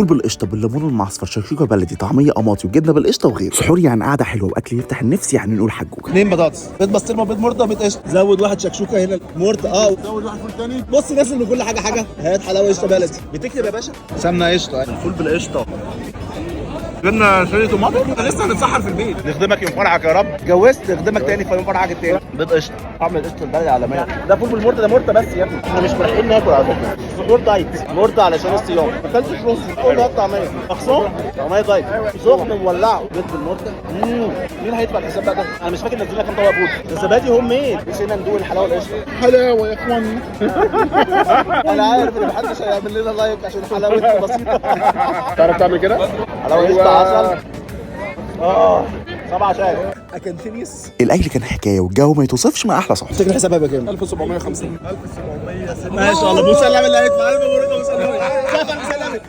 فول بالقشطه، بالليمون المعصفر، شكشوكه بلدي، طعميه قماطي، وجبنه بالقشطه وغيره. سحور يعني قعدة حلوه، واكل يفتح النفس، يعني نقول حجوجه. اثنين بطاطس، بيض بسطرمه، بيض مرده، بيض قشطه. زود واحد شكشوكه هنا مرده. زود واحد فول تاني. بص نازل من كل حاجة حاجه. هات حلاوة قشطه بلدي. بتكتب يا باشا؟ سمنه قشطه. الفول بالقشطه. جبنا شوية طماطم. لسه هنتسحر في البيت. نخدمك يوم فرحك يا رب. اتجوزت نخدمك تاني في يوم فرحك التاني. بيض قشطه، طعم القشطه البلدي عالمية. ده فول بالمرده، ده مرده بس يا ابني. احنا مش رايحين ناكل على فكره. سحور diet، مرده علشان الصيام. ما اكلتش رز، قول هات طعميه مخصوم، طعميه diet سخن مولعه. بيض بالمرده. مين هيدفع الحساب بقى ده؟ انا مش فاكر نزلنا كام طبق فول. ده زبادي home made. نسينا ندوق الحلاوة القشطه. حلاوة يا اخوان. انا عارف ان محدش هيعمل لنا like عشان حلاوتنا بسيطه. تعرف تعمل كده؟ حلاوة قشطه عسل. 7 شاي. اكنتينيس. الاكل كان حكاية والجو ما يتوصفش مع احلى صحبه. تفتكر الحساب هيبقى كام؟ 1750. 1706. ما شاء الله. مسلم اللي هيدفع. الف مبروك يا مسلم. سقف مسلم.